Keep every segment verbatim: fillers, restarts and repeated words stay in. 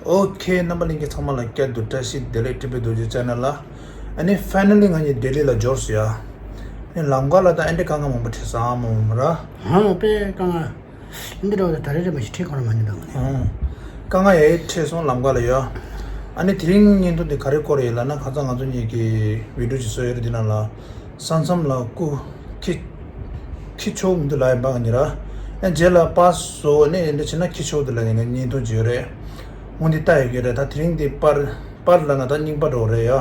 ཨོ་ཁེ། རྣམ་པ་ལྷན་རྒྱས་ཚང་མ་ལ་བསྐྱར་དུ་བཀྲ་ཤིས་བདེ་ལེགས། ཊི་བི་རྡོ་རྗེ་ཆེ་ནལ་ལ། ཨ་ནི་ཕའི་ནལ་ལི་ང་གཉིས་ལྡི་ལི་ལ་འབྱོར་སོང་ཡ། ཨ་ནི་ལམ་ཁ་ལ་ད་ཨེ་འདྲ་དཀའ་ངལ་མང་པོ་འཕྲད་སོང་ཨ་མོ་མོ་ར། ཧང་དཔེ་དཀའ་ངལ། འདི་འདྲ་བ་ད་རེ་རེ་མ་ཞིག་འཕྲད་ཁོ་རང་མ་ཉན་དང་ངས། ཨང་། དཀའ་ངལ་ཡ་ཡི་འཕྲད་སོང་ལམ་ཁ་ལ་ཡ། ཨ་ནི་དེ་རིང་བརྙན་ཐུང་འདི་ག་རེ་སྐོར་ཡིན་ལབ་ན། ཁ་སང་ང་ཚོ་གཉིས་ཀྱིས་བི་ཌིའོ་ཅིག་བཟོས་ཡོད་རེད། འདི་ནང་ལ། ས་མཚམས་ལ་སྐུ་འཁྱིད། འཁྱིད་ཆོག་མི་འདུག་ལབ་ཡིན་པ་ང་གཉིས་ར། ཨ་ནི་རྗེས་ལ་པཱ་སི་བཟོ་ནས་འདི་འདྲ་བྱས་ན་འཁྱིད་ཆོག་འདུག་ལབ་ནས་ངས་བརྙན་ཐུང་བརྗོད་རེད། འོ་འདི་ལྟ་ཡོད་ཀྱི་རེད། ད་དེ་རིང་འདི་པར་པར་ལབ་ན་ད་རྙིང་པ་འདྲ་བོ་རེད་ཡ།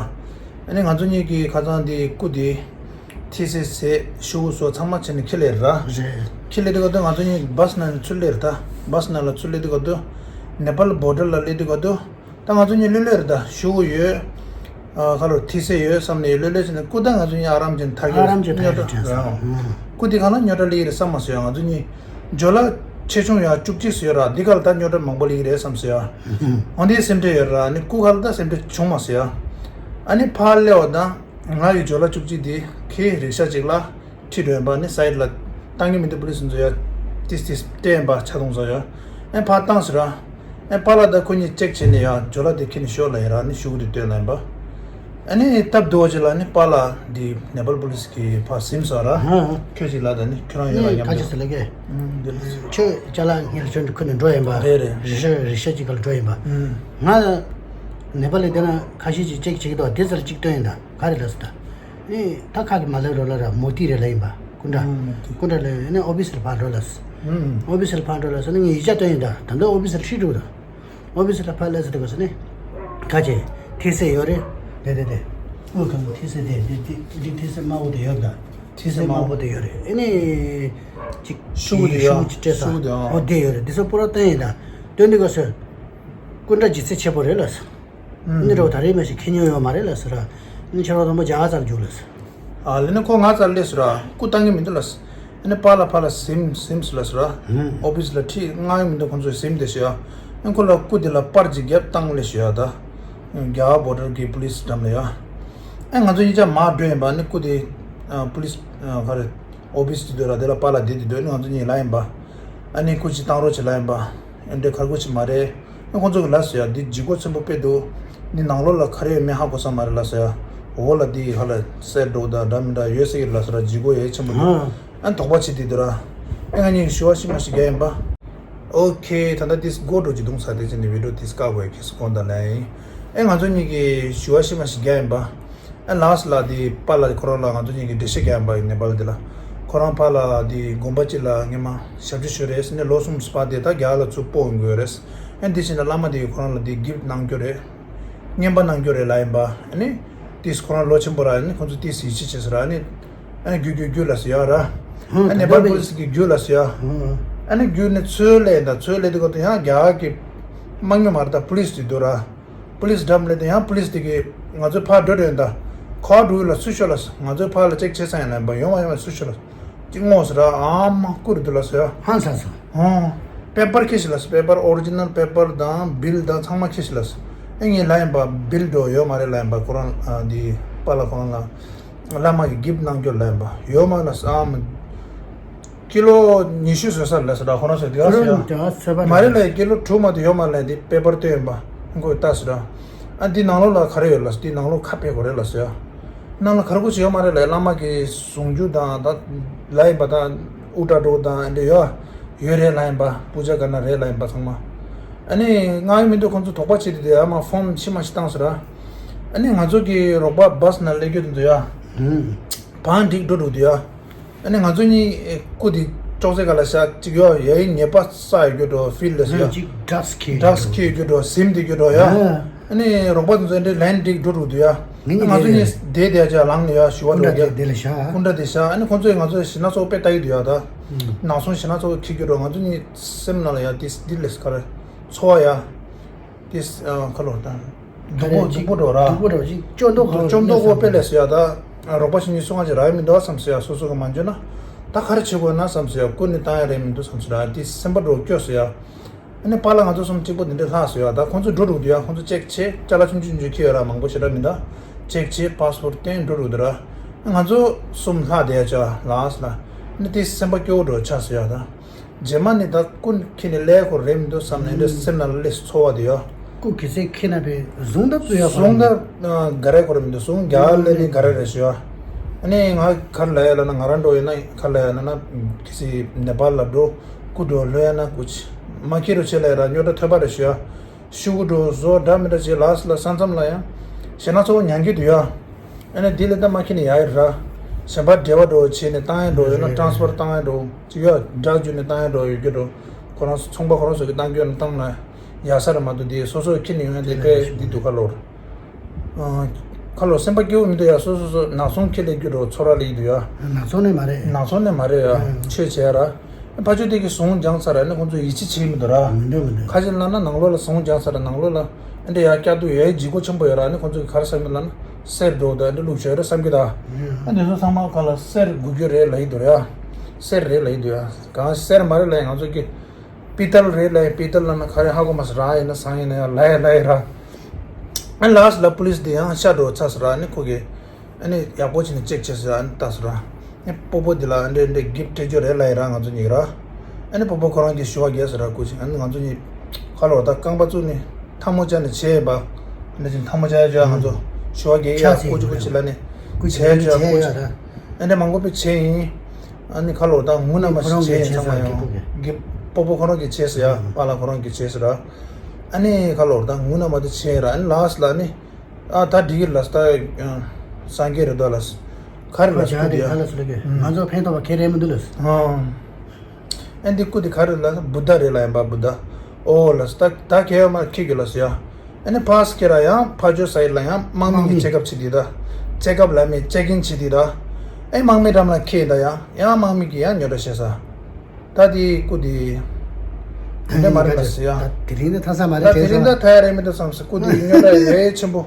ཨ་ནི་ང་ཚོ་གཉིས་ཀྱིས་ཁ་སང་འདི་སྐུ་འདི་ཐིག་སེ་བཟས། ཤོག་བུ་བཟོ། ཚང་མ་བྱས་ནས་འཁྱེར་སླེབས་ར། རེད། འཁྱེར་སླེབས་དུས་སྐབས་དུ་ང་ཚོ་གཉིས་བཱ་སི་ནང་ནས་ཚུར་སླེབས་རེད། ད་བཱ་སི་ནང་ལ་ཚུར་སླེབས་དུས་སྐབས་དུ་ནེ་པཱལ་བྷོ་ཌར་ལ་སླེབས་དུས་སྐབས་དུ། ད་ང་ཚོ་གཉིས་ལྷོད་ལྷོད་རེད། ད་ཤོག་བུ་ཡོད། ཨ་ཁ་ལོ་ཐིག་སེ་ཡོད་བསམ་ནས་ལྷོད་ལྷོད་བྱས་ནས་སྐུ་ད་ང་ཚོ་གཉིས་ཨ་རམ་བྱས་ནས་ཐར་གྱི་ཨ་རམ་བྱས་ཐར་གྱི་རེད། རེད། སྐུ་དེ་གང་ལ་རྙོག་དྲ་སླེབས་ཀྱི་རེད་བསམ་མ་སོང་ཡ། ང་ཚོ་གཉིས་ཇོ་ལ་ཆེ་ཆུང་ཡ་བཅུ་གཅིག་ཟེར་ཡོད་ར། འདི་ག་ལ་ད་རྙོག་དྲ་མང་པོ་སླེབས་ཀྱི་རེད་བསམ་སོང་ཡ། འོ་འདི་སེམས་ཁྲལ་ཡོད་ར། ཨ་ནི་སྐུ་ག་ལ་ད་སེམས་ཁྲལ་བྱུང་མ་སོང་ཡ། ཨ་ནི་ཕར་སླེབས་པ་དང་ང་གི་ཇོ་ལ་བཅུ་གཅིག་དེ་ཁོའི་རིག་ཤ་གཅིག་ལ་ཁྲིད་འགྲོ་ཡིན་པ། ནི་སའིཌ་ལ་བཏང་གི་མི་འདུག་པུ་ལི་སི་ཚོ་ཡ་ཏིས་ཏིས་སྤྲད་ཡིན་པ། ཆ་ཚང་ཚོ་ཡ། ཨེ་ཕར་བཏང་ཟེར་ར། ཨེ་པཱ་ལགས་ད་ཁོ་གཉིས་ཅེག་བྱས་ནས་ཡ་ཇོ་ལ་དེ་ཁྱེར་ནས་ཤོག་ལབ་ཡིན་ར། ནི་ཤོག་བུ་དེ་སྟོན་ལབ་ཡིན་པ། ཨ་ནི་སྟབས་བདེ་བོ་ཅིག་ལ་ནི་པཱ་ལགས་འདི་ནེ་པཱལ་པུ་ལི་སི་གིས་ཕར་ཟིན་སོང་ར། ཧ་ཧ། ཁྱོད་ཅིག་ལ་ད་ནི་ཁྱོད་རང་ཡོད་ལ་ནི་མཉམ་ཁ་དུ། ཆེ་ཟེར་ལ་ཀེ། ཨུམ། འདི་ལ། ཁྱོད་ཅ་ལག་ངེད་ལ་ཁྱོད་ཁུར་ནས་འགྲོ་ཡིན་པ། རེད་རེད། རིག་ཤ་རིག་ཤ་གཅིག་ག་ལ་འགྲོ་ཡིན་པ། ཨུམ། ང་ནེ་པཱལ་ལ་བསྡད་ན་ཁ་ཤས་ཅིག་ཅེག་བྱེད་ཀྱི་འདུག་དེ་ཚོ་ལ་གཅིག་སྟོན་ཡིན་ད། ག་རེ་ལབ་སོང་ད། ཨེ་ད་ཁ་གི་མ་ལབ་རོགས་ལ་ར། མོ་ཏི་རེད་ལབ་ཡིན་པ། སྐུ་འདྲ། ཨུམ། མོ་ཏི། སྐུ་འདྲ་ལབ་ཡིན་ནི་ཨོ་ཕི་སི་ལ་ཕར་འགྲོ་ལབ་སོང་། ཨུམ། ཨོ་ཕི་སི་ལ་ཕར་འགྲོ་ལབ་སོང་ནི་ངས་ཡིག་ཆ་སྟོན་ཡིན་ད། ད་ལྟ་ཨོ་ཕི་སི་ལ་ཁྲིད་འགྲོ་ད། ཨོ་ཕི་སི་ལ་ཕར་སླེབས་ཚར་དུས་སྐབས་སུ་ནི། ཁ་ཆེ། ཐིག་སེ་ཡོད་རེད། དེ་དེ་དེ། དབུ་གང་གི་ཐིག་སེ་དེ་དེ་དེ་འདི་ཐིག་སེ་དམར་པོ་དེ་ཡོད་ད། ཐིག་སེ་དམར་པོ་དེ་ཡོད་རེད། ཨེ་ནི། ཅིག་ཤོག་བུ་དེ་ཡ། ཤོག་བུ་ཅིག་སྤྲད་ས། ཤོག་བུ་དེ་ཨ། ཨོ་དེ་ཡོད་རེད། འདི་ཚོ་པུ་ར་སྟོན་ཡིན་ད། སྟོན་དུས་སྐབས་སུ། སྐུ་འདྲ་ལྗིད་ཚད་ཆེ་པོ་རེད་ལབ་སོང་། ཨུམ། འདི་འདྲ་བོ་ད་རེས་མ་ཞིག་ཁྱེར་མྱོང་ཡོད་མ་རེད་ལབ་ཟེར་ར། ཨ་ནི་ཁྱེད་རང་དང་པོ་རྒྱ་གར་རྩར་རྒྱུགས་ལབ་ཟེར། ཨ་ལས་ནི་ཁོ་ང་རྩར་སླེབས་ཟེར་ར། སྐུ་བཏང་གི་མི་འདུག་ལབ་ཟེར། ཨ་ནི་པཱ་ལགས་ཕར་ལ་ཟིན་ཟིན་ཟེར་ལབ་ཟེར་ར། ཨུམ། ཨོ་ཕི་སི་ལ་ཁྲིད་མངགས་ཡོང་མི་འདུག་ཁོང་ཚོས་ཟིན་བསྡད་ཤག་ཡ། ཨ་ནི་ཁོ་ལ་སྐུ་དེ་ལ་པར་ཅིག་བརྒྱབ་བཏང་ལབ་ཤག་ཡ་ད། རྒྱ་གར་བྷོ་ཌར་གྱི་པུ་ལི་སི་འགྲམ་ལ་ཡ། ཨ་ནི་ང་ཚོ་གཉིས་ཆ་མར་འགྲོ་ཡིན་པ། ཨ་ནི་སྐུ་དེ། ཨ་པུ་ལི་སི། ཨ་ག་རེ། ཨོ་ཕི་སི་དེ་དུས་ལ་དེ་ལ་པཱ་ལགས་བསྡད་དེ་དུས། ཨ་ནི་ང་ཚོ་གཉིས་ལབ་ཡིན་པ། ཨ་ནི་སྐུ་ཅིག་བཏང་རོགས་བྱེད་ལབ་ཡིན་པ། ཨེ་འདྲའི་ཁག་པོ་ཅིག་མ་རེད། ཨེ་ཁོང་ཚོ་གིས་ལབ་སོང་ཡ། འདི་ལྗིད་ཁོག་ཆེན་པོ་དཔེ་འདུག་འདི་ནང་ལོགས་ལ་ག་རེ་ཡོད་མེད་ཧ་གོ་ས་མ་རེད་ལབ་སོང་ཡ། འོག་ལ་འདི་ཧ་ལ་གསེར་སྒྲོག་དང་འདྲ་མི་འདྲ་ཡོད་ཟེར་གི་ལབ་སོང་ར། ལྗིད་ཁོག་ཡ་ཆེན་པོ་འདུག་ཨ། ཨེ་དོགས་པ་བྱེད་དེ་འདུག་ར། ཨེ་ང་གཉིས་ཞུ་བ་ཤི་མ་ཤི་རྒྱག་ཡིན་པ། ཨོ་ཁེ། ད་ལྟ་འདི་སྒོ་འགྲོ་ཅིག་རྡུང་ཚར་དེ་ཅི་ནི་བི་ཌིའོ་འདི་བཀག་དགོས་ཡ་ཁེ་སི་དགོངས་དག་ལ་ཡིན། ཨེ་ང་ཚོ་གཉིས་ཀྱིས་ཞུ་བ་ཤི་མ་ཤི་རྒྱག་ཡིན་པ། ཨ་ལཱསི་ལ་དེ་པཱ་ལགས་ཁོ་རང་ལ་ང་ཚོ་གཉིས་ཀྱིས་འགྲེལ་བཤད་རྒྱག་ཡིན་པ་ཡིན། ནེ་པཱལ་དེ་ལ། ཁོ་རང་ཕར་ལ་དེ་དགོན་པ་གཅིག་ལ་སྔོན་མ་ཞབས་ཕྱི་ཞུས་རེད་ཟེར་ནས་ལོ་གསུམ་ཕར་བསྡད། ད་རྒྱ་གར་ལ་ཚུར་སྤོ་འོང་གི་ཡོད་རེད། ཨ་འདི་བྱས་ན་བླ་མ་དེ་ཁོ་རང་ལ་དེ་གིབ་གནང་རྒྱུ་རེད། རྔན་པ་གནང་རྒྱུ་རེད་ལབ་ཡིན་པ། ཨ་ནི་དེ་ཁོ་རང་ལོ་ཆེན་པོ་ར། ཨ་ནི་ཁོང་ཚོ་དེ་ཡིད་ཆེས་བྱས་ཟེར་ར། ཨ་ནི་ཨ་ནི་རྒྱུག་རྒྱུག་རྒྱུག་ལབ་སོང་ཡ་ར། ཨ་ནེ་པཱལ་པུ་ལི་སི་གིས་རྒྱུག་ལབ་སོང་ཡ། ཨ་ནི་རྒྱུག་ནས་ཚུར་སླེབས་ཡིན་ད། ཚུར་སླེབས་དུས་སྐབས་དུ་ཡང་རྒྱ་གར་གྱི་དམག་མི་མ་རེད་ད། པུ་ལི་སི་དེ་འདུག་ར། པུ་ལི་སི་འགྲམ་སླེབས་དུས་ཡང་པུ་ལི་སི་དེ་གིས་ང་ཚོ་ཕར་འགྲོ་འགྲོ་ཡིན་ད། ག་པར་འགྲོ་ཡིན་ལབ། ཚུར་ཤོག་ལབ། ང་ཚོ་ཕར་ལ་ཅེག་བྱེད་ས་ཡིན་ལབ་ཡིན་པ། ཡོང་བ་ཡོང་བ་ཚུར་ཤོག་ལབ། ཅིག་ངོ་ཟེར་ར། ཨ་མ་བཀུར་འདུག་ལབ་སོང་ཡ། ཧང་སང་སོང་། ཧོ། པེ་པར་ཁྱེར་ཤོག་ལབ་སོང་། པེ་པར་ཨོ་རི་ཇི་ནལ་པེ་པར་དང་བིལ་དང་ཚང་མ་ཁྱེར་ཤོག་ལབ་སོང་། ཨེ་ངས་ལབ་ཡིན་པ། བིལ་འགྲོ་ཡོད་མ་རེད་ལབ་ཡིན་པ། ཁོ་རང་ཨ་འདི་པཱ་ལགས་ཁོ་རང་ལ། བླ་མ་གིས་གིབ་གནང་རྒྱུ་ལབ་ཡིན་པ། ཡོད་མ་ལབ་སོང་། ཨ་མ། ཀི་ལོ་ཉི་ཤུ་བཟོས་ས་ལབ་སོང་ར། ཁོ་རང་ཚོས་དེ་ག་ཟེར་ཡ། ཁོ་རང་ཚོས་ཚོད་དཔག་མ་རེད་ལབ་ཡ། ཀི་ལོ་དྲུག་མ་གཏོགས་ཡོད་མ་ལབ་ཡ། འདི་པེ་པར་སྟོན་ཡིན་པ། ཁོས་ལྟ་ཟེར་ར། ཨ་འདི་ནང་ལོགས་ལ་ག་རེ་ཡོད་ལབ་སོང་། འདི་ནང་ལོགས་ཁ་ཕྱེ་དགོས་རེད་ལབ་སོང་ཡ། ནང་ལ་ག་རེ་ཅིག་ཡོད་མ་རེད་ལབ་ཡ། བླ་མ་གི་གཟུངས་གཞུག་དང་ད་ལབ་ཡིན་པ། ད་དབུ་སྐྲ་འདྲ་བོ་དང་འདི་ཡོད། ཡོད་རེད་ལབ་ཡིན་པ། པུ་ཇ་ག་ན་རེད་ལབ་ཡིན་པ་ཚང་མ། ཨ་ནི་ང་ཡི་མི་འདུག་ཁོང་ཚོ་དོགས་པ་བྱེད་དེ་དེ་ཡ་མ་ཕོམ་ཤི་མ་ཤི་བཏང་ཟེར་ར། ཨ་ནི་ང་ཚོ་གི་རོགས་པ་བཱ་སི་ནང་སླེབས་རྒྱུ་དེ་ཚོ་ཡ། ཧུམ། བང་སྒྲིག་འགྲོ་འདུག་དེ་ཡ། ཨ་ནི་ང་ཚོ་གཉིས་སྐུ་དེ་ཅོག་ཙེ་སྒང་ལ་བཞག་ཅིག་ཡོད། ཡ་ཡི་ཉེས་པ་བསགས་ཡོད་རྒྱུ་འདྲ་ཕིལ་ལ་ཟེར་ཡ། ཅིག་ཌག་སི་འཁྱེར་ཌག་སི་འཁྱེར་ཡོད་རྒྱུ་འདྲ། ཟིམ་བསྡད་རྒྱུ་འདྲ་ཡ། ཨ་ནི་རོགས་པ་དེ་ཚོ་འདི་ལན་སྒྲིག་འགྲོ་འདུག་དེ་ཡ། ཨ་ནི་ང་ཚོ་གཉིས་བསྡད་བསྡད་ཅིག་ལངས་ནས་ཡ་ཞུ་བ་འགྲོ་ཡ། སྐུ་འདྲ་དེ་བཞག་སྐུ་འདྲ་དེ་བཞག་ཨ་ནི་ཁོང་ཚོས་ང་ཚོ་ཞེད་སྣང་ཚ་པོ་དཔེ་ལྟ་གི་འདུག་ཡ། ད་ནག་ཚོང་ཞེད་སྣང་ཚ་པོ་འཁྱེར་རྒྱུ་འདྲ། ང་ཚོ་གཉིས་སེམས་ནང་ལ་ཡ་དེ་འདི་ལས་ག་རེ་ཚོར་བ་ཡ། དེ་ཁ་ལོ་དང་། སྡུག་པོ་སྡུག་པོ་འགྲོ་ར། སྡུག་པོ་འགྲོ་ཅིག་སྐྱོ་མདོག་ཁ་སྐྱོ་མདོག་པོ་དཔེ་ལས་སོ་ཡ། ད་རོགས་པ་ཞིག་གཉིས་སུ་ང་ཅིག་རག་ཡ་མི་འདུག་བསམ་སོ་ཡ། སོ་སོ་གི་མ་འཇོན་ན་ད་ག་རེ་བྱེད་དགོས་ན་བསམ་སོ་ཡ། སྐུ་ནི་བཏང་ཡ་རེད་མི་འདུག་བསམ་སོ་ཡ། དེ་སེམས་པ་འགྲོ་སྐྱོ་སོ་ཡ། ཨ་ནི་པཱ་ལགས་ང་ཚོ་གསུམ་གཅིག་པོ་འདི་འདྲ་ལྷག་སོ་ཡ། ད་ཁོང་ཚོ་འགྲོ་འགྲོ་འདུག་ཡ། ཁོང་ཚོ་ཅེག་བྱེད། ཅ་ལག་ཆུང་ཆུང་ཆུང་ཁྱེར་ཡོད་ར། མང་པོ་ཞེ་དྲག་མི་འདུག་ཅེག་བྱེད། པཱ་སི་པོར་ཊི་སྟོན། འགྲོ་འགྲོ་འདུག་ར། ང་ཚོ་གསུམ་ལྷག་བསྡད་ཡ་ཅིག་ལགས་ལ། ཨ་ནི་དེ་སེམས་པ་སྐྱོ་བོ་འགྲོ་ཆགས་སོ་ཡ། ད། རྗེས་མ་ནི་ད་སྐུ་འཁྱེར་ནས་སླེབས་དགོས་རེད་མི་འདུག་བསམ་ནས་འདྲ་སེམས་ནང་ལ་སླེབས་སོང་། ཚོར་བ་དེ་ཡོད། སྐུ་གེ་སར་ཁྱེད་རྣམ་པས་བཟུང་ད་ཕུད་ཡ་ཁོ་བཟུང་རང་ད་ག་རེ་ཁོ་ར་མི་འདུག་བཟུང་རྒྱ་ལས་ནི་ག་རེ་རེད་ཞུ་ཡ། ཨ་ནི་ང་ག་རེ་ལ་ཡ་ལ་ན་ང་རང་འགྲོ་ཡོད་ན་ག་ལ་ཡ་ན་ན་གེ་སར་ནེ་པཱལ་ལ་འགྲོ་སྐུ་འགྲོ་ལྷོད་ཡ་ན་སྐུ་ཆ་མ་ཁྱེར་རོ་ཆེ་ལ་ཡ་ར་སྨྱོ་འདྲ་ཐོས་པ་རེད་ཞུ་ཡ། ཤུ་གུ་འགྲོ་བཟོ་འདྲ་མི་འདྲ་བྱེད་ལགས་ལ་ས་མཚམས་ལ་ཡང་ཞེ་ན་ཚོ་ཉན་གྱི་འདུག་ཡ། ཨ་ནི་འདི་ལས་ད་མ་ཁྱེར་ནས་ཡ་ཡི་ར་གཞན་པ་འབྲེལ་བ་འགྲོ་བྱེད་ནས་བཏང་ཡ་འགྲོ་ཡོད་ན་ཊ་རན་སི་ཕར་བཏང་ཡ་འགྲོ་ཅི་ཡ་འདྲ་རྒྱུ་ནས་བཏང་ཡ་འགྲོ་ཡོད་རྒྱུ་འགྲོ་ཁོ་རང་ཚོ་ཚོང་པ་ཁོ་རང་ཚོ་གི་བཏང་རྒྱུ་ནས་བཏང་ན་ཡ་ས་ར་མ་འདུག་འདི་སོ་སོ་ཁྱེར་ནས་ཡོང་ཡ་འདི་དཔེ་འདི་འདུག་ཁ་ལོར། ཁ་ལོ་སེམས་པ་སྐྱིད་པོ་མི་འདུག་ཡ། སོ་སོ་སོ་ནག་ཚོང་ཁེ་ལས་རྒྱུ་འགྲོ་ཚོ་ར་ལེགས་འདུག་ཡ། ནག་ཚོང་ནས་མ་རེད། ནག་ཚོང་ནས་མ་རེད་ཡ། ཆོས་བྱས་ར། ཕ་ཆོས་དེ་གི་ཟུང་སྦྱངས་ཚར་ར་ནི་ཁོང་ཚོ་ཡིད་ཆེས་བྱེད་མི་འདུག་ར། མི་འདུག་མི་འདུག་ཁ་ཅིག་ལ་ན་ནང་ལོགས་ལ་ཟུང་སྦྱངས་ཚར་ར་ནང་ལོགས་ལ་ཨ་འདྲ་ཡ་སྐྱ་དུ་ཡའི་ལྗིད་ཁོག་ཆེན་པོ་ཡོད་ར་ནི་ཁོང་ཚོ་གི་ག་རེ་བསམ་གི་ལ་ན་སེར་འགྲོ་ད་ཨ་འདྲ་ལུག་བྱོས་ར་བསམ་གི་ད། ཨ་འདི་ཚོ་ཚང་མ་ག་ལ་སེར་དགུ་རྒྱུ་རེད་ལ་ཡི་འདུག་ར། སེར་རེད་ལ་ཡི་འདུག་ཡ། གང་སེར་མ་རེད་ལ་ཡི་ང་ཚོ་གི་པི་ཏལ་རེད་ལ་ཡ་པི་ཏལ་ལ་ན་ག་རེ་ཧ་གོ་མ་སོང་རང་ཡིན་ན་སང་ཡིན་ན་ཡང་ལ་ཡ་ལ་ཡ་ར། ཨ་ལགས་ལ་པུ་ལིས་དེ་ཡང་ཤ་འགྲོ་ཚ་སོང་ར་ནི་ཁོ་གི་ཨ་ནི་ཡག་པོ་བྱས་ནས་ཅེག་བྱས་སོང་ཨ་ནི་ལྟ་སོང་ར། ཨ་སྤོ་བོ་དེ་ལ་ཨ་འདྲེ་འདྲེ་གིབ་སྤྲད་རྒྱུ་རེད་ལ་ཡ་ར་ང་ཚོ་གཉིས་ར། ཨ་ནི་སྤོ་བོ་ཁོ་རང་གི་ཞུ་བ་རྒྱས་སོང་ར་སྐུ་ཅིག་ཨ་ནི་ང་ཚོ་གཉིས་ཁ་ལོ་ད་རྐང་པ་བཙུགས་ནས་ཐལ་མོ་སྦྱར་ནས་བྱས་པ། ཨ་ནི་ཅིག་ཐལ་མོ་སྦྱར་ཡ་ང་ཚོ་ཞུ་བ་རྒྱས་ཡ་ཆ་སྐུ་ཅིག་སྐུ་ཅིག་ལ་ནི་བྱས་ཡ་སྐུ་ཅིག་ཨ་འདྲེ་མང་པོ་པའི་བྱས་ཡིན། ཨ་ནི་ཁ་ལོ་ད་ངུ་ན་མ་ཞིག་བྱས་ཚང་མ་ཡང་གི་སྤོ་བོ་ཁོ་རང་གི་བྱས་སོ་ཡ་པཱ་ལགས་ཁོ་རང་གི་བྱས་སོ་ར། ཨ་ནི་ཁ་ལོ་ད་ངུ་ན་མ་དེ་བྱས་ར་ཨ་ནི་ལགས་ལ་ནི་ཨ་ད་འགྲིག་གི་རེད་ལ་ད་སངས་རྒྱས་རེད་ད་ལ་ག་རེ་ལ་ཁོ་སྐུ་དེ་ཡ་ང་ཚོ་ཕན་ཐོགས་པ་ཁེ་རེ་མི་འདུག་ལ། ཨ་འདི་སྐུ་དེ་ག་རེ་ལ་བུདྡྷ་རེད་ལ་ཡིན་པ་བུདྡྷ། ཨོ་ལ་ད་ད་ཁེ་ཡོད་མ་ཁེ་གི་ལ་ཡ། ཨ་ནི་ཕར་སི་ཁེ་ར་ཡང་ཕར་ཇོ་སའིད་ལ་ཡང་དམག་མི་གི་ཅེ་ཀབ་བྱེད་དེ་ད། ཅེ་ཀབ་ལ་མི་ཅེ་ཀིན་བྱེད་དེ་ད། ཨེ་དམག་མི་འགྲམ་ལ་ཁེ་ད་ཡང་ཡང་དམག་མི་གི་ཡང་ཉོ་འདྲ་བྱེད་ས། ད་དེ་སྐུ་དེ། དེ་འདྲ་མ་རེད་ལ་ཟེར་ཡ། ད་དེ་རིང་ད་ཐ་ས་མ་རེད་ད་དེ་རིང་ད་ཐ་ཡ་རེད་མི་འདུག་བསམ་སོང་སྐུ་དེ་ཉོ་འདྲ་ཡ་ཡ་ཆེན་པོ།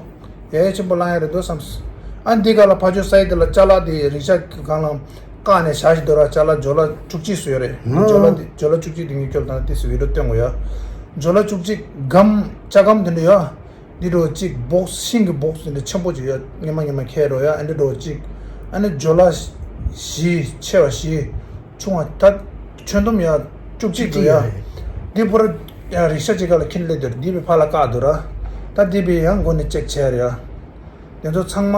ཡ་ཡ་ཆེན་པོ་བླང་ཡ་རེད་འདུག་བསམ་སོང་། ཨ་འདི་ག་ལ་ཕར་ཇོ་སའིད་ལ་ཅ་ལག་དེ་རིག་ཤ་གང་ལ། བཀག་ནས་བཞག་བཞིན་འདུག་ར། ཅ་ལག་ཇོ་ལ་བཅུ་གཅིག་བཟོས་ཡོད་རེད། ཇོ་ལ་འདི་ཇོ་ལ་བཅུ་གཅིག་དེ་ངས་ཁྱོད་ལ་ཏིས་བི་ཌི་ཡོ་སྟོན་དགོས་ཡ། ཇོ་ལ་བཅུ་གཅིག་སྒམ་ལྕགས་སྒམ་དེ་འདྲ་ཡོད། འདི་འདྲ་གཅིག་བོག་སི་ཤིང་གི་བོག་སི་དེ་འདྲ་ཆེན་པོ་ཅིག་ཡོད། ཉི་མ་ཉི་མ་ཁྱེར་འགྲོ་ཡ་ཨ་འདྲ་འདྲ་གཅིག་ཨ་ནི་ཇོ་ལ་བཞི་ཆེ་བ་བཞི་ཆུང་བ་ད་ཁྱོན་བསྡོམས་ཡ་བཅུ་གཅིག་འདུག་ཡ། བཅུ་གཅིག་ཡོད་རེད། འདི་ཕོ་ར་རིག་ཤ་ཅིག་ག་ལ་ཁྱེར་སླེབས་འདུག་འདི་བའི་ཕ་ལ་བཀག་འདུག་ར། ད་འདི་བའི་ཡང་མགོ་ནས་ཅེག་བྱས་རེད་ཡ། དེ་ཚོ་ཚང་མ་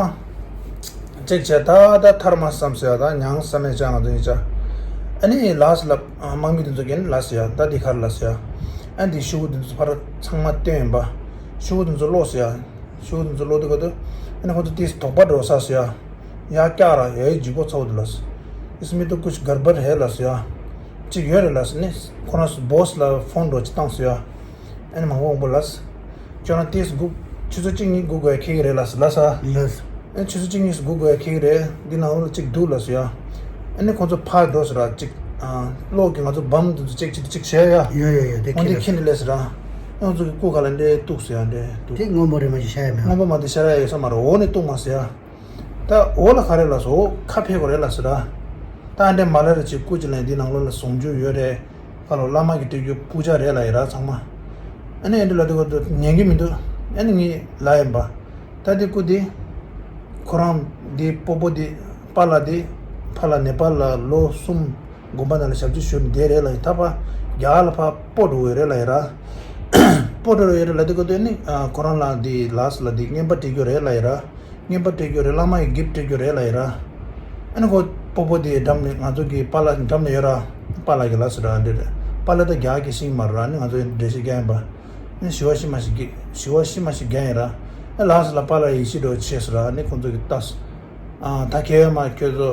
ཅེག་བྱས་ད་ད་ཐར་མ་བསམ་ཟེར་ཡ་ད་མྱང་བསམ་མེད་ཅག་ང་ཚོ་ཡིན་ཅག་ཨ་ནི་ལགས་ལ་དམག་མི་དེ་ཚོ་གིས་ལགས་ཟེར་ཡ་ད་འདི་ག་རེ་ལགས་ཟེར་ཡ། ཨ་འདི་ཤུ་གུ་དེ་ཚོ་ཕར་ཚང་མ་བཏོན་ཡིན་པ། ཤུ་གུ་དེ་ཚོ་ལོག་ཟེར་ཡ། ཤུ་གུ་དེ་ཚོ་ལོག་དུས་ག་དུས་ཨ་ནི་ཁོ་ཚོ་དེས་དོགས་པ་འགྲོ་ས་ཟེར་ཡ། ཡ་སྐྱག་ར་ཡའི་ལྗིད་པོ་ཚ་བོ་དེ་ལགས། ཨིས་མི་ཏོ་ཀུཆ་གར་བར་ཧེ་ལགས་ཟེར་ཡ། ཅིག་ཡོད་རེད་ལགས་ནི་ཁོ་རང་སུ་བོ་སི་ལ་ཕོན་འགྲོ་ཅིག་བཏང་ཟེར་ཡ། ཨ་ནི་མང་པོ་མང་པོ་ལགས། ཁྱོད་རང་ཏིས་སྒུག་ཆུ་ཚོད་གཅིག་གཉིས་སྒུག་དགོས་ཡ་ཁེལ་གི་རེད་ལགས་ལགས། ལགས། ཨ་ཆུ་ཚོད་གཅིག་གཉིས་སྒུག་དགོས་ཡ་ཁེལ་གི་རེད། འདི་ནང་ལོགས་ལ་གཅིག་འདུག་ལགས་ཟེར་ཡ། ཨ་ནི་ཁོ་ཚོ་ཕར་འགྲོ་ཟེར་ར་གཅིག་ཨ་གློག་གི་ང་ཚོ་བམ་དེ་ཚོ་གཅིག་གཅིག་གཅིག་བྱས་ཡ། ཡོད་ཡོད་ཡོད་དེ་འོན་ཏེ་ཁེལ་ཁྱེད་ནི་ལས་ཟེར་ར། ཨ་ང་ཚོ་གི་སྐུ་ཁ་ལ་འདྲེ་གཏུགས་ཟེར་ཡ་འདྲེ་གཏུགས། དེ་སྔོན་པོ་རེད་མ་གཞི་ཤ་ཡ་མེད་ཨ། སྔོན་པོ་མ་དེ་ཤ་ར་ཡོད་ས་མ་རེད། འོ་ནི་གཏུགས་མ་ཟེར་ཡ། ད་འོ་ལ་ག་རེ་ལགས་སོ་ཁ་ཕེ་གོ་རེད་ལགས་སོ་ར། ད་ཨ་འདྲེ་མ་ལ་ར་ཅིག་སྐུ་ཅི་ལ་འདི་ནང་ལོགས་ལ་ཟུང་འཇུག་ཡོད་རེད། ཁ་ལོ་བླ་མ་གི་སྤྲད་རྒྱུ་པུ་ཇ་རེད་ལ་ཡི་ར་ཚང་མ། ཨ་ནི་ཨ་འདྲེ་ལ་དེ་གོ་དུ་ཉན་གི་མི་འདུག་ཨ་ནི་ངས་ལ་ཡིན་པ། ད་དེ་སྐུ་དེ། ཁོ་རང་དེ་སྤོ་བོ་དེ་པཱ་ལགས་དེ་ཕ་ལ་ནེ་པཱལ་ལ་ལོ་གསུམ་དགོན་པ་ནང་ལ་ཞབས་ཕྱི་ཞུ་ནས་བསྡད་རེད་ལ་ཡི་ད་ཕ་རྒྱ་ལ་ཕ་སྤོ་འགྲོ་འོས་རེད་ལ་ཡི་ར། སྤོ་འགྲོ་འོས་རེད་ལ་དེ་གོ་དུ་ཨ་ནི་ཁོ་རང་ལ་དེ་ལགས་ལ་དེ་རྔན་པ་སྤྲད་རྒྱུ་རེད་ལ་ཡི་ར། རྔན་པ་སྤྲད་རྒྱུ་རེད། བླ་མ་ཡི་གིབ་སྤྲད་རྒྱུ་རེད་ལ་ཡི་ར། ཨ་ནི་ཁོ་སྤོ་བོ་དེ་འགྲམ་ནས་ང་ཚོ་གི་པཱ་ལགས་འགྲམ་ནས་ཡོད་ར། པཱ་ལགས་ཀྱི་ལ་སི་ར་འདྲེ་རེད། པཱ་ལགས་ད་རྒྱ་གི་ཤིང་མ་ར་ནི་ང་ཚོ་འདྲེ་ཤི་རྒྱ་ཡིན་པ། ཨ་ནི་ཞི་བ་ཤི་མ་ཤི་གི་ཞི་བ་ཤི་མ་ཤི་རྒྱ་ཡིན་ར། ཨ་ལགས་སི་ལ་པཱ་ལགས་ཡི་ཤི་འགྲོ་ཆེ་སི་ར་ནི་ཁོང་ཚོ་གི་ལྟ་སི། ཨ་ད་ཁྱེད་མ་ཁྱོད་ཚོ་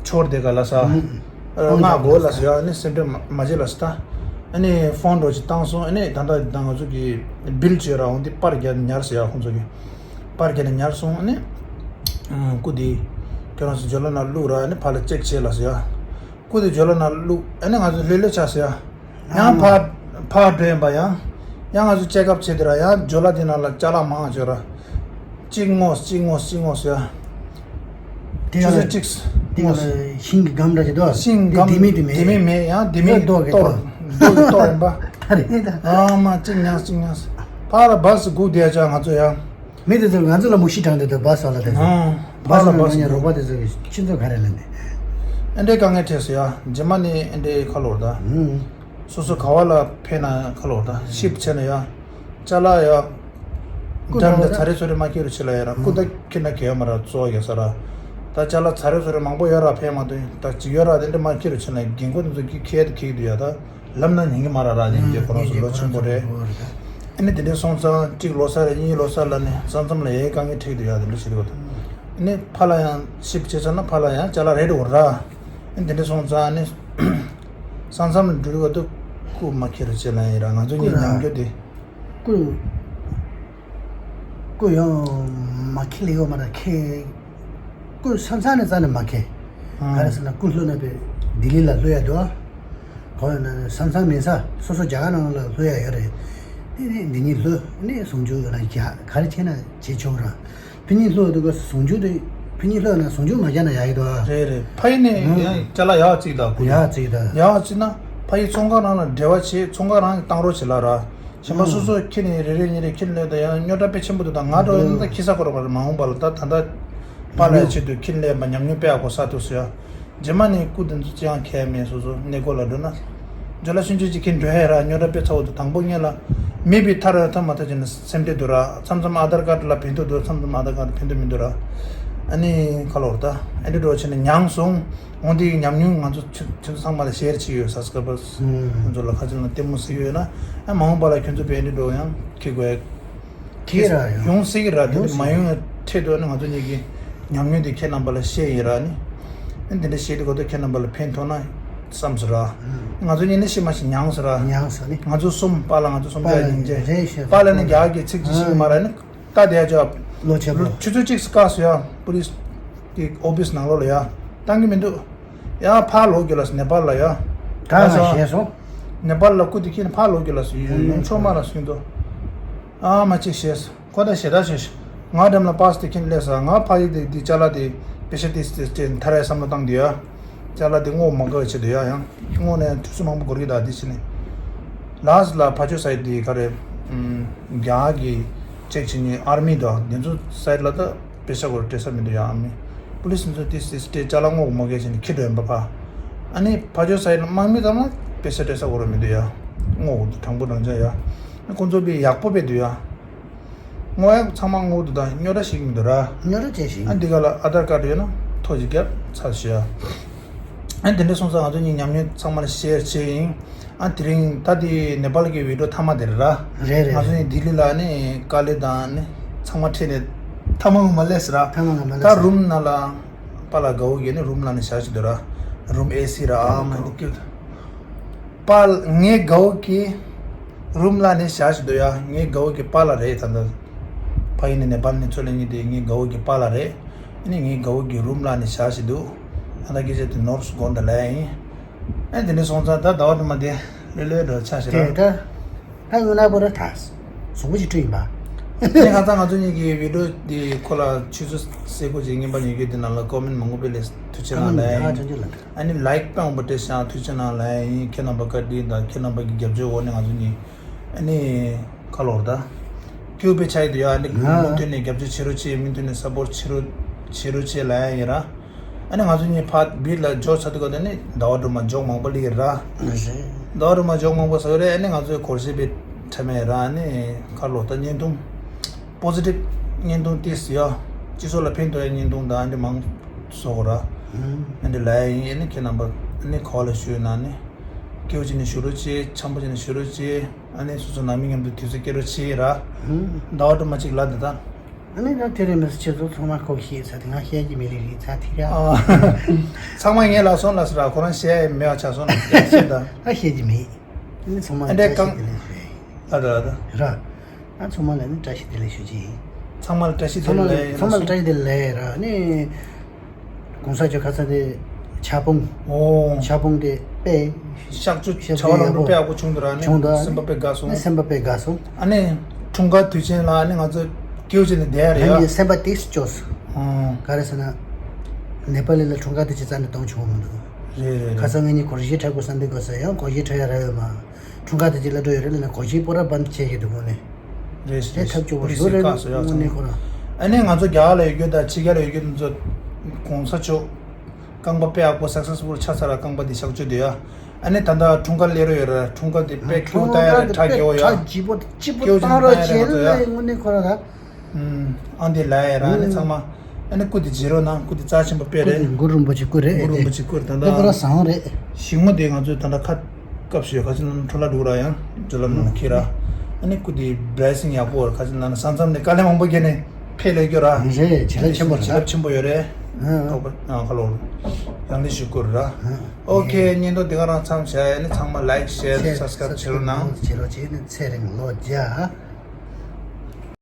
ཆོར་དེ་ག་ལ་ས། ང་གོ་ལ་ཟེར་ཡ་ནི་སེམས་ཁྲལ་མ་བྱེད་ལ་ཟེར་ད། ཨ་ནི་ཕོན་འགྲོ་ཅིག་བཏང་སོང་ཨ་ནི་ད་ལྟ་ད་ང་ཚོ་གི་བིལ་བྱས་ར་འོང་དེ་པར་རྒྱག་ནས་ཉར་ཟེར་ཡ་ཁོང་ཚོ་གི། པར་རྒྱག་ནས་ཉར་སོང་ཨ་ནི། སྐུ་དེ། ཁྱོད་རང་ཚོ་ཇོ་ལ་ན་བླུག་ར་ཨ་ནི་ཕར་ལ་ཅེག་བྱས་ལ་ཟེར་ཡ། སྐུ་དེ་ཇོ་ལ་ན་བླུག་ཨ་ནི་ང་ཚོ་ལྷོད་ལྷོད་ཆགས་ཟེར་ཡ། ཡང་ཕར་ཕར་འགྲོ་ཡིན་པ་ཡང་། ཡང་ང་ཚོ་ཅེག་ཨབ་བྱེད་དེ་ར་ཡང་ཇོ་ལ་དེ་ནང་ལ་ཅ་ལག་མང་ང་བྱོས་ར། གཅིག་ངོས་གཅིག་ངོས་གཅིག་ངོས་ཟེར་ཡ། དེ་ཆུ་ཚོད་གཅིག་དེ་ངོས། ཤིང་གི་སྒམ་འདྲ་ཅིག་འདུག་ཤིང་སྒམ་ལྡེ་མིག་དེ་མེད་ལྡེ་མིག་མེད་ཡང་ལྡེ་མིག་རྡོ་གི་གཏོར་རྡོ་གི་གཏོར་ཡིན་པ། ད་རེད་ད། ཨ་མ་གཅིག་ཉག་གཅིག་ཉག་ཕར་ལ་བ་སི་སྒུག་བསྡད་ཡ་ཅག་ང་ཚོ་ཡང་། མི་དེ་ཚོ་ང་ཚོ་ལ་མུ་ཤི་དྲངས་ཏེ་འདུག་བ་ས་ལ་དེ་ཚོ། ཨང་། བ་ས་ལ་ང་ཚོ་རོགས་པ་དེ་ཚོ་གི་ཁྱི་ཚོ་ག་རེ་ལ་ནི། ཨེ་འདྲའི་དཀའ་ངལ་འཕྲད་སོང་ཡ། རྗེས་མ་ནི་ཨེ་འདྲའི་ཁ་ལོར་ད། ཨང་། སོ་སོ་ག་བ་ལ་ཕེབས་ན་ཁ་ལོར་ད་ཤིབ་བྱས་ན་ཡ། ཅ་ལག་ཡ། སྐུ་འདྲ་མི་འདྲ་ཚ་རེ་ཚོ་རེ་མ་ཁྱེར་རུ་ཆེ་ལ་ཡ་ར་སྐུ་ད་ཁྱེར་ན་གལ་མ་ར་གཙོ་བོ་ཡ་ས་ར། ད་ཅ་ལག་ཚ་རེ་ཚོ་རེ་མང་པོ་ཡོད་ར་ཕན་མ་དུ་ད་ཅིག་ཡོད་ར་དེ་འདྲ་མ་ཁྱེར་རུ་ཆེ་ལ་རྒན་ཁོ་དེ་ཚོ་གི་ཁྱེར་དུ་ཁྱེར་གི་འདུག་ཡ་ད་ལམ་ན་ཉན་གི་མ་ར་ར་ཉན་གི་ཁོ་རང་ཚོ་ལོ་ཆུང་པོ་རེད། ཨ་ནི་དེ་འདྲ་སོང་ཙང་གཅིག་ལོ་ས་རེ་གཉིས་ལོ་ས་ལ་ནི་ས་མཚམས་ལ་ཡའི་དཀའ་ངལ་འཕྲད་གི་འདུག་ཡ་དེ་འདྲ་ཞིག་རེད་བ་ད། ཨ་ནི་ཕ་ལ་ཡང་ཤིབ་བྱེད་ཚར་ན་ཕ་ལ་ཡང་ཅ་ལག་རེད་འོ་ར། ཨ་ནི་དེ་འདྲ་སོང་ཙང་ཨ་ནི་ས་མཚམས་ལ་འགྲུལ་བ་དུ་སྐུ་མ་ཁྱེར་རུ་ཆེ་ལ་ཡིན་ར་ང་ཚོ་གཉིས་ཉམས་རྒྱུ་དེ། སྐུ། སྐུ་ཡང་མ་ཁེ་ལེ་ཡོད་མ་ར་ཁེ། སྐུ་ས་མཚམས་ནས་རྩ་ནས་མ་ཁེ། ཨང་། ག་རེ་ཟེར་ན་སྐུ་ལྷོད་ན་པའི་ལྡི་ལི་ལ་ལྷོད་ཡ་འདུག་ཨ། གོ་ཡོད་ན་ས་མཚམས་མིན་ས་སོ་སོ་རྒྱ་གར་ནང་ལ་ལྷོད་ཡ་ཡོད་རེད། དེ་ནས་འདི་གཉིས་ལྷོད་ནས་ཟུང་འཇུག་ཡོད་ན་རྒྱ་ག་རེ་བྱས་ན་བྱེད་ཆོག་ར། ཕི་གཉིས་ལྷོད་འདུག་ག་ཟུང་འཇུག་དེ། ཕི་གཉིས་ལྷོད་ན་ཟུང་འཇུག་མ་རྒྱག་ན་ཡ་ཡི་འདུག་ཨ། རེད་རེད་ཕ་ཡི་ནས་ཡང་ཅ་ལག་ཡག་གཅིག་དང་སྐུ་ཡག་གཅིག་དང་། ཡག་གཅིག་ན་ཕ་ཡི་ཚོང་ཁང་རང་ལ་འབྲེལ་བ་བྱེད་ཚོང་ཁང་རང་གི་བཏང་རོགས་བྱེད་ལ་ར། གཞན་པ་སོ་སོ་ཁྱི་ནི་རེ་རེ་གཉིས་རེ་ཁྱི་ལས་ད་ཡང་རྙོག་དྲ་དཔེ་ཆེན་པོ་འདུག་ད་ང་འགྲོ་ཡིན་ད་ཁྱི་ས་ཁོ་ར་བར་མ་འོངས་པ་ལ་ད་ད་ད་པཱ་ལགས་ཆེད་དུ་ཁྱི་ལས་མ་ཉམས་མྱོང་དཔེ་ཡག་པོ་ས་ཐུག་སོ་ཡ། རྗེས་མ་ནི་སྐུ་དེ་ཚོ་ཅི་ཡང་ཁྱད་མེད་སོ་སོ་གནས་སྐོར་ལ་འགྲོ་ན། ཇོ་ལ་ཆུང་ཆུང་ཅིག་ཁྱི་འགྲོ་ཧེ་ར་རྙོག་དྲ་དཔེ་ཚ་བོ་འདུག་དང་པོ་ངེད་ལ་མི་བི་ཐར་ཐར་མ་ཐར་ཅིག་ནི་སེམས་ཁྲལ་འདུག་ར་མཚམས་མཚམས་ཨ་དར་ཀར་ལ་ཕན་ཐོགས་འདུག་མཚམས་མཚམས་ཨ་དར་ཀར་ཕན་ཐོགས་མི་འདུག་ར། ཨ་ནི་ཁ་ལོར་ད་ཨེ་འདྲ་འགྲོ་ཆེ་ནི་མྱངས་སོང་། འོན་ཏེ་ཉམས་མྱོང་ང་ཚོ་ཁྱོད་ཁྱོད་ཚོ་ཚང་མ་ལ་ཤེར་བྱེད་ཡོད་ས་སྐབས་པར་ཁྱོད་ཚོ་ལ་ཁ་ཆེ་ན་ལྟད་མོ་ཟེར་ཡོད་ན་ཨ་མ་འོངས་པ་ལ་ཁྱོད་ཚོ་བས་འདི་འགྲོ་ཡང་ཁྱེད་དགོས། ཁྱེད་ཡོང་སྲིད་ཀྱི་ར་དེ་མ་ཡོང་ཡང་ཁྲེལ་འདུག་ཨ་ནི་ང་ཚོ་གཉིས་ཀྱི་ཉམས་མྱོང་དེ་ཁྱེད་རྣམ་པ་ལ་བཤད་ཡིན་ར་ནི། ཨ་འདི་འདྲ་བཤད་དེ་གོ་ད་ཁྱེད་རྣམ་པ་ལ་ཕན་ཐོགས་ན་བསམ་སོང་ར། ང་ཚོ་གཉིས་ནི་ཤི་མ་ཤི་མྱངས་སོང་ར། མྱངས་སོང་ནི། ང་ཚོ་གསུམ་པཱ་ལགས་ང་ཚོ་གསུམ་ཆ་སྙིང་རྗེ། པཱ་ལགས་ནི་རྒྱ་གི་ཚིག་ཅིག་ཤེས་ཀྱི་མ་ར་ནི། ད་དེ་ཅོ། ལོ་ཆེ་པོ། ཆུ་ཚོད་གཅིག་སྐབས་སུ་ཡ། པུ་ལིས། གི་ཨོ་ཕིས་ནང་ལོགས་ལ་ཡ། བཏང་གི་མི་འདུག་ཡ་ཕར་ལོག་རྒྱུ་ལ་སུ་ནེ་པཱལ་ལ་ཡ། ད་ང་ཞེས་སོང་། ནེ་པཱལ་ལ་སྐུ་དེ་ཁྱེར་ནས་ཕར་ལོག་རྒྱུ་ལ་སུ་ཡོང་ཡོང་ཆོག་མ་ལ་སུ་ཡིན་དོ། ཨ་མ་ཅིག་ཞེས། ཁོ་ད་ཞེ་དྲག་ཞེས། ང་འགྲམ་ལ་པཱས་དེ་ཁྱེར་ནས་སླེབས་ས་ང་ཕ་ཡི་དེ་དེ་ཅ་ལག་དེ་པེ་ཤ་ཏིས་ཏིས་ཏེ་ཐ་ར་ཡ་བསམ་བློ་བཏང་དུས་ཡ། ཅ་ལག་དེ་སྔོ་མ་དགའ་བའི་ཆེད་དུ་ཡ་ཡང་སྔོ་ནས་དུས་ཚོད་མང་པོ་འགོར་གི་ད་འདི་ཕྱིན་ནས། ལཱས་ལ་ཕ་ཆོས་སའི་དེ་ག་རེ། རྒྱ་གི་ཅེག་བྱེད་མཁན་ཨར་མི་དང་དེ་ཚོ་སའི་ལ་ད་པེ་ཤ་གོར་སྤྲད་ས་མི་འདུག་ཡ་ཨ་མི། པུ་ལིས་ཚོ་དེ་སི་སི་ཏེ་ཅ་ལག་སྔོ་མ་དགའ་བྱས་ནས་ཁྱི་འགྲོ་ཡིན་པ་ཕ། ཨ་ནི་ཕ་ཆོས་སའི་ལ་དམག་མི་ཙམ་ལ་པེ་ཤ་སྤྲད་ས་གོ་ར་མི་འདུག་ཡ། སྔོ་དྲང་པོ་དྲང་བྱ་ཡ། ཁོང་ཚོ་དཔེ་ཡག་པོ་དཔེ་འདུག་ཡ། སྔོ་ཡ་ཚང་མ་སྔོ་འདུག་ད་རྙོག་དྲ་ཞིག་མི་འདུག་ར། རྙོག་དྲ་ཅན་ཞིག་ཨ་འདི་ག་ལ་ཨ་དར་ཀར་ཡོད་ན་ཐོ་ཅིག་རྒྱབ་ཚར་ཞུ་ཡ། ཨ་དེ་འདྲ་སོང་ཙང་ང་ཚོ་གཉིས་ཉམས་མྱོང་ཚང་མ་ཤེར་བྱས་ཡིན། ཨ་དེ་རིང་ད་དེ་ནེ་པཱལ་གི་བི་ཌིའོ་མཐའ་མ་དེ་རེད་ར། རེད་རེད་ང་ཚོ་གཉིས་ལྡི་ལི་ལ་ནི་དཀའ་ལས་དང་ནི་ཚང་མ་ཁྲིད་ནས་མཐའ་མ་ངོ་མ་སླེབས་སོང་ར། མཐའ་མ་ངོ་མ་ད་སླེབས་རུམ་ནང་ལ་པཱ་ལགས་དགའ་བོ་གིས་ནི་རུམ་ལ་ནི་བཞག་བྱས་འདུག་ར། རུམ་ཨེ་སི་ར་ཨ་མ་ནི་ཀྱུ། པཱལ་ངའི་དགའ་བོ་གིས་རུམ་ལ་ནི་བཞག་བྱས་འདུག་ཡ། ངའི་དགའ་བོ་གི་པཱ་ལགས་རེད་ད་ལྟ། ཕ་ཡི་ནི་ནེ་པཱལ་ནས་ཚུར་སླེབས་མཁན་དེ་ངའི་དགའ་བོ་གི་པཱ་ལགས་རེད། ཨ་ནི་ངའི་དགའ་བོ་གི་རུམ་ལ་ནི་བཞག་བྱས་འདུག་ཨ་ད་སྐད་ཆ་དེ་ནོར་སོང་དགོངས་དག་ལབ་ཡ་ཡིན། ཨ་དེ་འདྲ་སོང་ཙང་ད་ཟླ་བ་དུ་མ་དེ་ལོས་ལོས་འགྲོ་ཆགས་ཤིག་ར། དེ་ད། ད་ཡོང་ན་པོ་ར་ཐ། གཟུགས་པོ་ཞིག་བཀྲུས་ཡིན་པ། ཨ་ནི་ཁ་སང་ང་ཚོ་གཉིས་ཀྱི་བི་ཌིའོ་དེ་ཁོ་ལ་ཆུ་ཚོད་སེ་གོ་ཅིག་རྔན་པ་ཉོ་རྒྱུ་དེ་ནང་ལ་ཀོ་མེན་མང་པོ་སྤེལ་ལས་ཐུགས་རྗེ་གནང་ལབ་ཡ་ཡིན། ཨ་ནི་ལའིག་པང་པོ་སྤྲད་ཤག་ཐུགས་རྗེ་གནང་ལབ་ཡ་ཡིན། ཁྱེད་རྣམ་པ་བཀའ་དྲིན་དང་ཁྱེད་རྣམ་པ་གི་རྒྱབ་སྐྱོར་འོག་ནས་ང་ཚོ་གཉིས་ཨ་ནི་ཁ་ལོར་ད་སྐྱོ་པའི་ཆ་ཡི་དུ་ཡ་ཨ་ནི་མུ་མཐུད་ནས་རྒྱབ་སྐྱོར་བྱེད་རོགས་བྱེད། མུ་མཐུད་ནས་སབ་པོར་བྱེད་རོགས་བྱེད་རོགས་བྱེད་ལབ་ཡ་ཡིན་ར། ཨ་ནི་ང་ཚོ་གཉིས་ཕར་བིར་ལ་འཇོག་ཚར་དུས་ག་དེ་ནི་ཟླ་བ་སྒྲོལ་མ་འཇོག་མང་པོ་སླེབས་ར། ཟླ་བ་སྒྲོལ་མ་འཇོག་མང་པོ་ཟེར་རེད། ཨ་ནི་ང་ཚོའི་སྒོར་གཞས་པའི་ཁྲ་མེད་ར། ཨ་ནི་ཁ་ལོ་ད་བརྙན་ཐུང་པོ་ཟི་ཊིབ་བརྙན་ཐུང་ཏིས་ཡ། སྤྱི་ཚོགས་ལ་ཕན་ཐོགས་ཡ་བརྙན་ཐུང་ད་ཨ་འདྲ་མང་བཟོ་དགོས་ར། ཨ་འདྲ་ལབ་ཡ་ཡིན། ཨ་ནི་ཁྱེད་རྣམ་པ་ཨ་ནི་ག་བ་ལ་བཞུགས་ན་ནི་སྐྱིད་པོ་བྱས་ནས་བཞུགས་རོགས་བྱེད། འཆམ་པོ་བྱས་ནས་བཞུགས་རོགས་བྱེད། ཨ་ནི་སོ་སོ་ནང་མི་མཉམ་དུ་དུས་ཚོད་སྐྱེལ་རོགས་བྱེད་ར། ཟླ་བ་སྒྲོལ་མ་གཅིག་ལབ་དེ་ད། ཨ་ནི་ད་དེ་རིང་མི་ཚེ་ཆེ་ཚོ་ཚང་མ་ཁོ་ཤེས་ཚ་དེ་ང་བཤད་ཀྱི་མི་ལི་རི་ཚ་དེ་ར། ཨ། ཚང་མ་ངས་ལབ་སོང་ལབ་ཟེར་ར། ཁོ་རང་བཤད་ཡ་མེད་པ་ཆགས་སོང་ལབ་ཟེར་ད། ཨ་བཤད་ཀྱི་མེད། ཨ་ནི་ཚང་མ་ཨ་འདྲས་བཀྲ་ཤིས་བདེ་ལེགས་ཞུ་ཡ་ཡིན། ལ་ད་ལ་ད། ར། ཨ་ཚང་མ་ལ་ནི་བཀྲ་ཤིས་བདེ་ལེགས་ཞུ་གི་ཡིན། ཚང་མ་ལ་བཀྲ་ཤིས་བདེ་ཚང་མ་ལེགས་ལ་ཡིན་ཚང་མ་ལ་ལ་བཀྲ་ཤིས་བདེ་ལེགས་ར། ཨ་ནི། གོང་ས་མཆོག་ཁ་སང་དེ་ཕྱག་སྤོང་། ཨོ། ཕྱག་སྤོང་དེ་དཔེ། གཤག་བཅོས་གཤག་བཅོས་བྱ་བ་ཡག་རུ་པོ་དཔེ་ཡག་པོ་བྱུང་འདུག་ར། ཨ་ནི་བྱུང་འདུག་སེམས་པ་དཔེ་དགའ་སོང་། ཨ་ནི་སེམས་པ་དཔེ་དགའ་སོང་། ཨ་ནི་འཁྲུངས་སྐར་དུས་ཆེན་ལ་ཨ་ནི་ང་ཚོ་སྐྱིད་པོ་བྱས་ནས་བསྡད་ཡ་རེད་ཡ། ཨ་ནི་སེམས་པ་ཏིས་སྐྱོ་སོང་། ཨོ། ག་རེ་ཟེར་ན། ནེ་པ་ལི་ལ་འཁྲུངས་སྐར་དུས་ཆེན་རྩ་ནས་གཏོང་བྱུང་བ་མི་འདུག་རེད་རེད་རེད། ཁ་སང་ངེད་གཉིས་སྒོར་གཞས་འཁྲབ་དགོས་བསམ་དུས་ག་ས་ཡང་སྒོར་གཞས་འཁྲབ་ཡ་རག་ཡོད་མ། འཁྲུངས་སྐར་དུས་ཆེན་སླེབས་འགྲོ་ཡོད་རེད་ལབ་ན་སྒོར་གཞས་པོ་ར་བམ་བྱས་ཀྱི་འདུག་དངོས་གནས། རེད་རེད། དེ་ཐབས་སྐྱོ་པོ་ཞིག་རེད། དངོས་གནས་ཁོ་རང་། ཨ་ནི་ང་ཚོ་རྒྱ་གར་ལ་ཡོད་རྒྱུ་དང་ཕྱི་རྒྱལ་ལ་ཡོད་རྒྱུ་དེ་ཚོ་གོང་ས་མཆོག་རྐང་པ་དཔེ་ཡག་པོ་སག་སེ་སི་ཕུལ་ཆགས་ཚར་ར། རྐང་པ་འདི་གཤག་བཅོས་དེ་ཡ། ཨ་ནི་ད་ལྟ་འཁྲུངས་སྐར་སླེབས་རོགས་ཡོད་ར། འཁྲུངས་སྐར་དེ་དཔེ་ཁྱེའུ་བཏང་ཡ་ར་ཁྲག་རྒྱལ་བོ་ཡ། ཁྲག་ལྗིད་པོ་ལྕི་པོ་སྐྱེའུ་བཏང་རོགས་ཆེ་ལ་ངོ་ནས་ཁོ་ར་ད། ཨང་དེ་ལ་ཡ་ར་ཨ་ནི་ཚང་མ། ཨ་ནི་སྐུ་དེ་བརྗེ་རོགས་གནང་། སྐུ་དེ་རྩ་ཆེན་པོ་དཔེ་རེད། གུ་རུ་རིན་པོ་ཆེ་སྐུ་རེད། གུ་རུ་རིན་པོ་ཆེ་སྐུ་རེད། ད་ལྟ་ཁོ་ར་བཟང་རེད། ཞིག་མོ་དེ་ང་ཚོས་ད་ལྟ་ཁ། སྐབས་སུ་ཡོད་ཁ་ཅིག་ནང་འཕྲོ་བརླག་འགྲོ་ར་ཡང་འབྲེལ་ལམ་ནང་ཁྱེར་ར། ཨ་ནི་སྐུ་དེ་བྲེ་སིང་ཡག་པོ་ཁ་ཅིག་ནང་ས་མཚམས་ནས་དཀའ་ལས་མང་པོ་བརྒྱབ་ནས་ཕེབས་ལས་སྐྱོ་ར། རེད། བྱེད་ལས་ཆེན་པོ་རེད། བྱེད་ལས་ཆེན་པོ་ཡོད་རེད། ཨ་ཨ། ཨོ་ཁ་ལོ། ཡང་ལས་ཞུ་དགོས་ར། ཨ་ཨོ་ཁེ། བརྙན་ཐུང་འདི་ག་རང་མཚམས་བྱ་ཡ་ནི་ཚང་མ་ལའིག་ཤེར་སབ་སི་ཀ་རབ་བྱེད་རོགས་གནང་། བྱེད་རོགས་བྱེད་ནི་ཚེ་རིང་ལོ་བརྒྱ།